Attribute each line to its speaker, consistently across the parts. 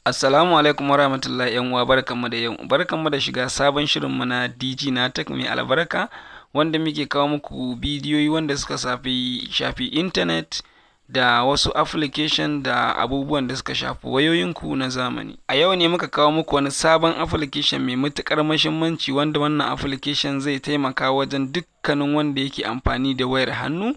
Speaker 1: Assalamu alaikum warahmatullahi yan uwa, barkanmu da yau, barkanmu da shiga sabon shirinmu na DG Natech mai albarka, wanda muke kawo muku bidiyoyi wanda suka shafi internet da wasu application da abubuwan da suka shafi wayoyinku na zamani. A yau ne muka kawo muku wani sabon application mai matuƙar muhimmanci, wanda wannan application zai taimaka wajen dukkanin wanda yake amfani da wayar hannu.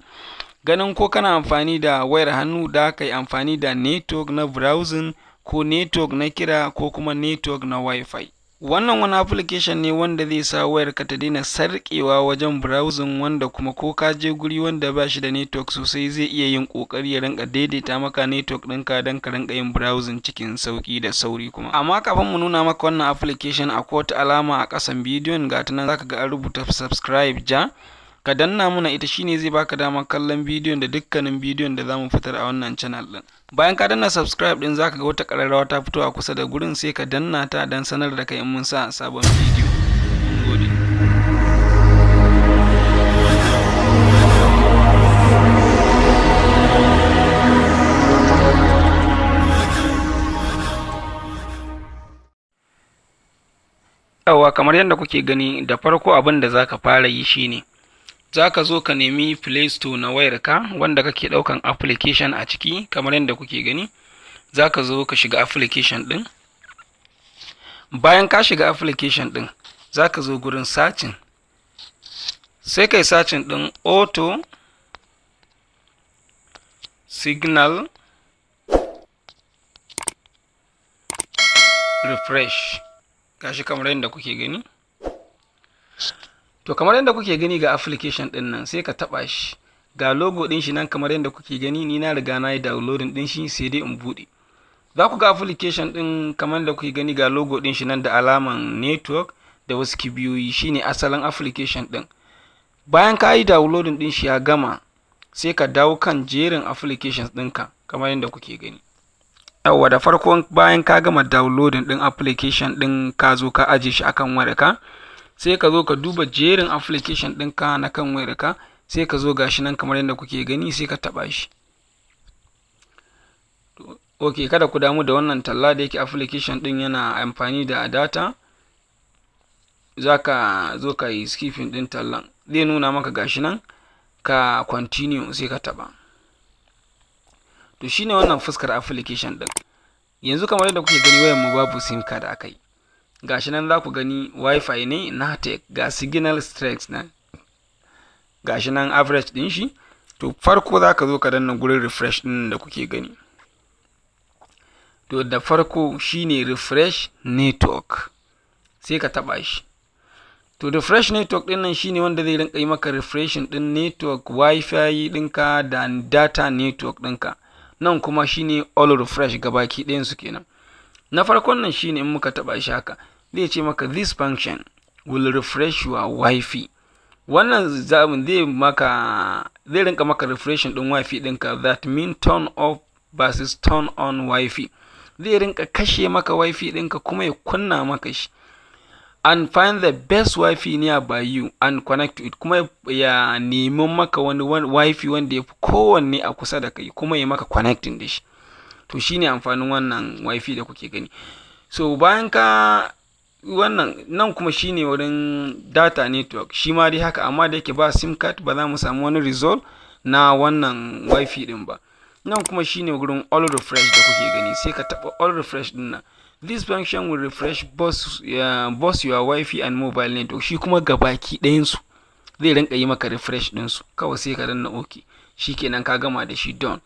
Speaker 1: Ganin ko kana amfani da wayar hannu da ka yi amfani da network na browsing, ko network na kira, ko kuma network na Wi-Fi. Wannan wani application ne wanda zai sa wayarka ta daina sarƙewa wajen browsing, wanda kuma ko ka je guri wanda ba shi da network sosai, zai iya yin ƙoƙari ya rinƙa daidaita maka network ɗinka don ka rinƙa yin browsing cikin sauƙi da sauri kuma. Amma kafin mu nuna maka wannan application, akwai wata alama a ƙasan bidiyon, ga ta nan, zaka ga an rubuta subscribe ja. Ka danna muna ita, shine zai baka damar kallon bidiyon da dukkanin bidiyon da zamu fitar a wannan channel din. Bayan ka danna subscribe din, zaka ga wata ƙararrawa ta fito a kusa da gurin, sai ka danna ta dan sanar da kai in mun sa sabon bidiyo. Mun gode. Yawwa, kamar yadda kuke gani, da farko abin da zaka fara yi shine za ka zo ka nemi Play Store na wayarka wanda kake ɗaukan application a ciki. Kamar yadda kuke gani, za ka zo ka shiga application ɗin. Bayan ka shiga application ɗin, za ka zo gurin searching, sai kai searching ɗin auto signal refresh. Gashi kamar yadda kuke gani. To, kamar yadda kuke gani, ga application din nan, sai ka taba shi. Ga logo din shi nan kamar yadda kuke gani. Ni na riga na yi downloading din shi, sai dai in bude. Za ku ga application din kamar yadda kuke gani, ga logo din shi nan da alaman network da wasu kibiyoyi, shine asalin application din. Bayan ka yi downloading din shi ya gama, sai ka dawo kan jerin applications ɗinka kamar yadda kuke gani. Yawwa, da farko bayan ka gama downloading din application din, ka zo ka aje shi akan wayarka, sai ka zo ka duba jerin application ɗinka na kan wayarka, sai ka zo, gashi nan kamar yadda kuke gani, sai ka taɓa shi. Ok, kada ku damu da wannan talla, da yake application ɗin yana amfani da data. Za ka zo ka yi skipping ɗin tallan, zai nuna maka, gashi nan, ka continue, sai ka taɓa. To, shine wannan fuskar application ɗin. Yanzu kamar yadda kuke gani, wayar mu babu SIM card a kai. Gashi nan za ku gani Wi-Fi ne Natech, ga signal strength nan, gashi nan average din shi. To, farko za ka zo ka danna gurin refresh din da kuke gani. To, da farko shine refresh network, sai ka taba shi. To, refresh network din nan shine wanda zai rinka yi maka refreshing din network Wi-Fi dinka da data network dinka. Nan kuma shine all refresh, gabaki ɗayan su kenan. Na farkon nan shine in muka taba shi haka, zai ce maka, "This function will refresh your Wi-Fi." Wannan zaɓin zai maka, zai rinka maka refreshing din Wi-Fi ɗinka. That mean turn off versus turn on Wi-Fi. Zai rinka kashe maka Wi-Fi ɗinka kuma ya kunna maka shi. And find the best Wi-Fi nearby you and connect to it. Kuma ya nemi maka wani Wi-Fi wanda ya fi kowanne a kusa da kai, kuma ya maka connecting da shi. To, shine amfanin wannan Wi-Fi da kuke gani. So bayan ka wannan, nan kuma shine wurin data network, shi ma dai haka, amma da yake ba SIM card, ba za mu samu wani result na wannan Wi-Fi din ba. Nan kuma shine wurin all refresh da kuke gani, sai ka taba all refresh din nan. This function will refresh both your Wi-Fi and mobile network. Shi kuma gabaki ɗayan su zai rinka yi maka refresh din su. Kawai sai ka danna OK, shikenan ka gama da shi, done.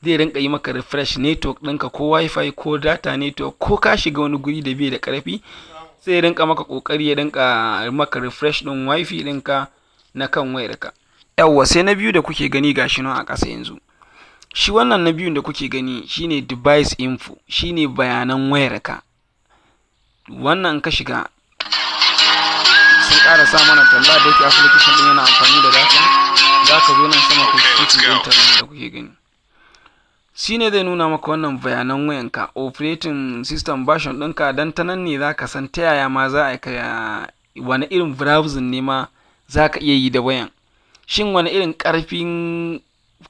Speaker 1: Zai rinka yi maka refresh network ɗinka, ko Wi-Fi ko data network, ko ka shiga wani guri da bai da ƙarfi, sai rinka maka ƙoƙari ya rinka maka refresh ɗin Wi-Fi ɗinka na kan wayarka. Yawwa, sai na biyu da kuke gani, gashi nan a ƙasa yanzu. Shi wannan na biyun da kuke gani shine device info, shine bayanan wayarka. Wannan ka shiga, sun ƙara sa mana talla, da yake application ɗin yana amfani da data. Za ka zo nan sama ka skipping ɗin tallan da kuke gani. Shi ne zai nuna maka wannan bayanan wayanka, operating system version ɗinka, don ta nan ne za ka san ta yaya ma za a ka wani irin browsing ne ma za ka iya yi da wayan. Shin wani irin ƙarfin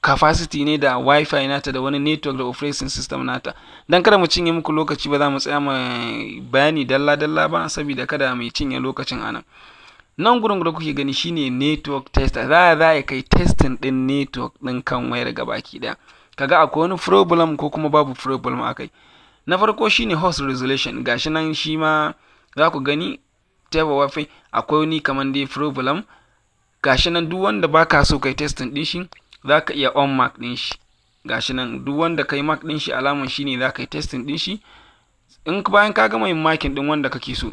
Speaker 1: Capacity ne da Wi-Fi nata da wani network da operating system nata. Dan kada mu cinye muku lokaci, ba za mu tsaya mai bayani dalla dalla ba, saboda kada mai cinye lokacin anan. Nan gurin da kuke gani shine network tester. Za a kai testing din network din kan wayar gabaki daya, kaga akwai wani problem ko kuma babu problem akai. Na farko shine host resolution. Gashi nan, shi ma za ku gani taba Wi-Fi akwai wani kaman dai problem. Gashi nan, duk wanda baka so kai testing din shi, za ka iya on mark din shi. Gashi nan, duk wanda kai mark din shi, alaman shine za ka yi testing din shi. In bayan ka gama yin marking din wanda kake so,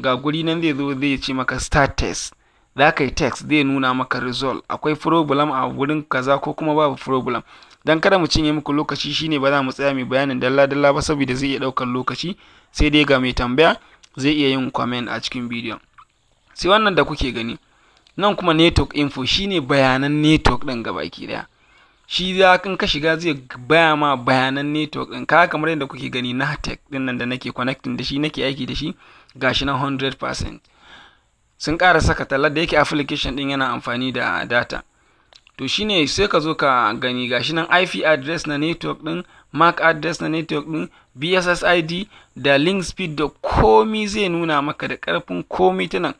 Speaker 1: ga guri nan zai zo zai ce maka "Start test". Za ka yi test, zai nuna maka result, akwai problem a wurin kaza ko kuma babu problem. Dan kada mu cinye muku lokaci shine ba za mu tsaya mai bayanin dalla dalla ba, saboda zai iya ɗaukar lokaci. Sai dai ga mai tambaya zai iya yin comment a cikin bidiyon. Sai wannan da kuke gani nan kuma, network info, shine bayanan network ɗin gabaki daya. Shi za kan ka shiga, zai baya ma bayanan network ɗin ka. Kamar yadda kuke gani, Natech ɗin nan da nake connecting da shi, nake aiki da shi, gashi nan 100%. Sun ƙara saka talla da yake application ɗin yana amfani da data. To shine sai ka zo ka gani, gashi nan IP address na network ɗin, MAC address na network ɗin, BSSID da link speed da komi zai nuna maka da ƙarfin komi. Ta nan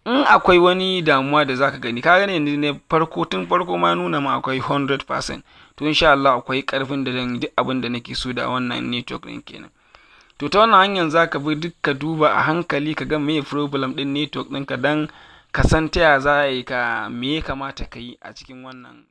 Speaker 1: in akwai wani damuwa da zaka gani, ka gane yanzu ne farko, tun farko ma nuna ma akwai 100%. To insha Allah akwai karfin da zan duk abin da nake so da wannan network din kenan. To ta wannan hanyar zaka bi duk ka duba a hankali, ka ga me problem din network ɗinka, dan ka san ta ya za a yi, ka me ya kamata ka yi a cikin wannan.